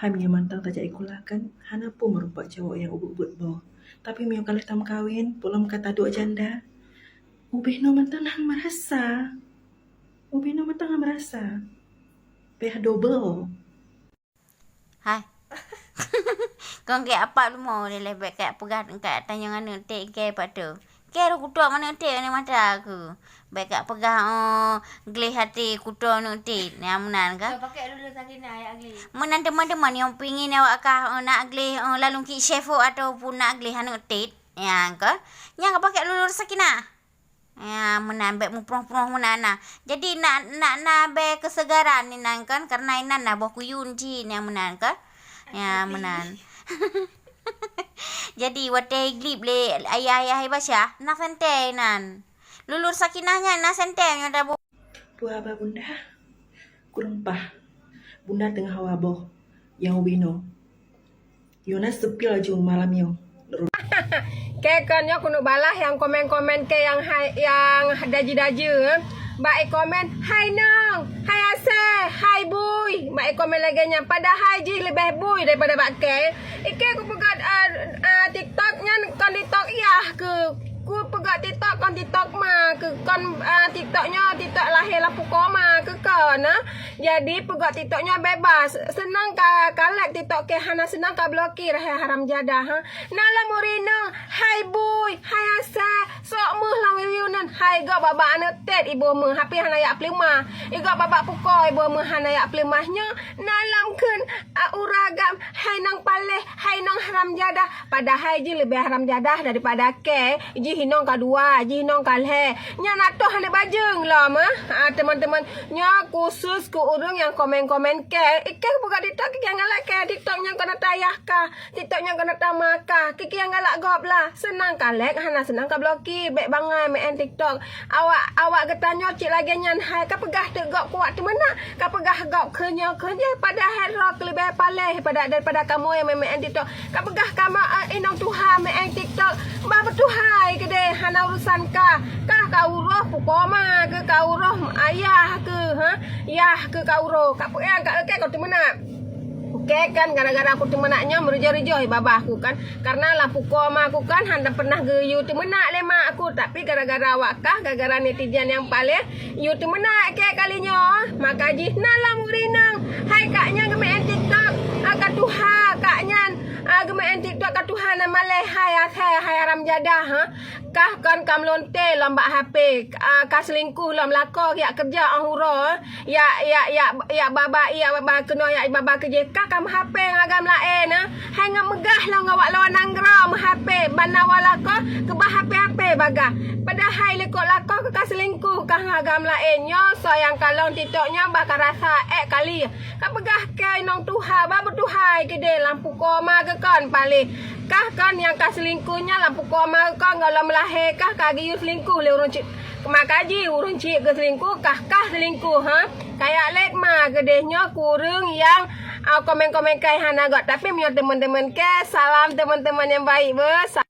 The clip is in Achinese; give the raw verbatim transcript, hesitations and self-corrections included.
Meunyoe mantong tajak sikula kan, hana peue meurumpok cowok nyang ubit-ubit boh. Tapi meunyoe ka lheueh tameukawen, peue lom ka taduek janda, ubé noe mantong hana meurasa. Ubé noe mantong hana meurasa. Payah double. Hai. Kon keu apa leumo dilèe bèk keu peugah keu tanyong aneuk tèk keu pat tu. Keu kutok aneuk tèk aneuk mata aku. Bèk keu peugah, oh, gleh até kutok aneuk tèk. Nyang meunan ka? Ka pakai lulus sakit nak ayat gleh. Meunan teuma-teuma nyang pingin awak kah, oh, nak gleh, oh, lalong ki syefo ataupun nak gleh aneuk tèk. Nyang ka? Nyang ka pakai lulus sakit nak. Ya, meunan bèk muproh-proh meunan na. Jadi nak, nak na bèk keusegaran inan kan, karena inan na boh kuyun cit nyang meunan kan. Ya, meunan. Jadi watèe gleh lé ayah-ayah Basyah, na santèe inan. Lulus Sakinah nyan na santèe nyoe dah bu- Peue haba bunda? Kureueng paih. Bunda teungoh hawa boh nyang ubé noe. Yonas seupil laju malam nyoe. Keu kon nyoe keuneuk balah nyang komen-komen keu nyang hai, nyang daji-daji, eh. Bak i komen, "Hai nong, hai asèe, hai bui." Bak i komen lagèe nyan, padahai jih leubeh bui daripada bak kèe. Ikèe kupeugah, eh, eh, TikTok nyan kon TikTok yah keu. Kupeugah TikTok kon TikTok ma keu kon, ah, TikTok nyoe TikTok lahé lam pukoe ma keu kon, ah. Jadi peugah TikTok nyoe bebas. Seunang ka, ka like TikTok kèe, hana seunang ka blokir, hai haram jadah, ha. Na lom ureueng inong, hai bui, hai asèe, sok meuh lam wiwi uneun, hai gob bak-bak aneuk tét iboh meuh, tapi hana jak peuleumah. I gob bak-bak pukoe iboh meuh hana jak peuleumah nyoe, na lom kheun, ah, uragam, hai nong paléh, hai nong haram jadah. Padahai jih leubeh haram jadah daripada kèe, jih inong ka dua, jih inong ka lhèe. Nyan atoh hana bajeueng lom, eh. Ah, teman-teman, nyoe khusus keu ureueng nyang komen-komen kèe. Ikèe peugah TikTok keu nyang galak kèe, TikTok nyang keuneuk tayah kah, TikTok nyang keuneuk tama kah, keu nyang galak gob lah. Seunang ka like, hana seunang ka blokir, bèk bangai meu'en TikTok. Awak, awak geutanyoe cit lagèe nyan hai, ka peugah teuk gob kuat teumeunak. Ka peugah gob kheun nyoe kheun jih, padahai droe keuh leubeh paléh pada, daripada kamoe nyang meu'en TikTok. Ka peugah kamoe, eh, inong tuha meu'en TikTok. Bah beutuhai keudéh, hana urusan kah. Kah ka uroe pukoe ma keuh, ka uroe ayah keuh, ha? Yah keuh ka uroe. Ka peugah ka, oke, ka teumeunak. Oke kan, gara-gara aku teumeunak nyoe meureujoh-reujoh babah aku kan. Karena lam pukoe ma aku kan hana pernah geuyue teumeunak lé mak aku, tapi gara-gara awak kah, gara-gara netizen nyang paléh, yue teumeunak kèe kali nyoe. Maka jih na lom ureueng inong, hai kak nyan geumeu'en TikTok, ah, ka tuha kak nyan, ah, geumeu'en TikTok ka tuha na malèe, hai asèe, hai haram jadah, ha. Kah kon ka meulonte lom bak H P, ah, ka selingkuh lom lakoe jak keureuja 'oh uroe, eh. Yak, yak, yak, yak baba, yak baba keunoe, yak baba keujih, kah ka meuhapé ngon agam laén, eh? Hai ngon meugah lom ngon awak luwa nanggroe meuhapé, ban na walakoe keubah hapé-hapé bagah. Padahai likot lakoe keu ka selingkuh kah ngon agam laén. Nyoe soe nyang kalon TikTok nyoe bah ka rasa ék kali. Ka peugah kèe inong tuha, bah beutuhai keudéh lam pukoe ma keuh kon paléh. Kah kon nyang ka selingkuh nyan lam pukoe ma keuh kon gohlom lahé kah ka geuyue selingkuh lé ureueng cit. Maka jih ureueng cit geuselingkuh, kah, kah selingkuh, ha? Kayak lét ma keudéh nyoe keu ureueng nyang, ah, komen-komen kèe hana göt. Tapi meunyoe teman-teman kèe, salam teman-teman nyang baik, beuh.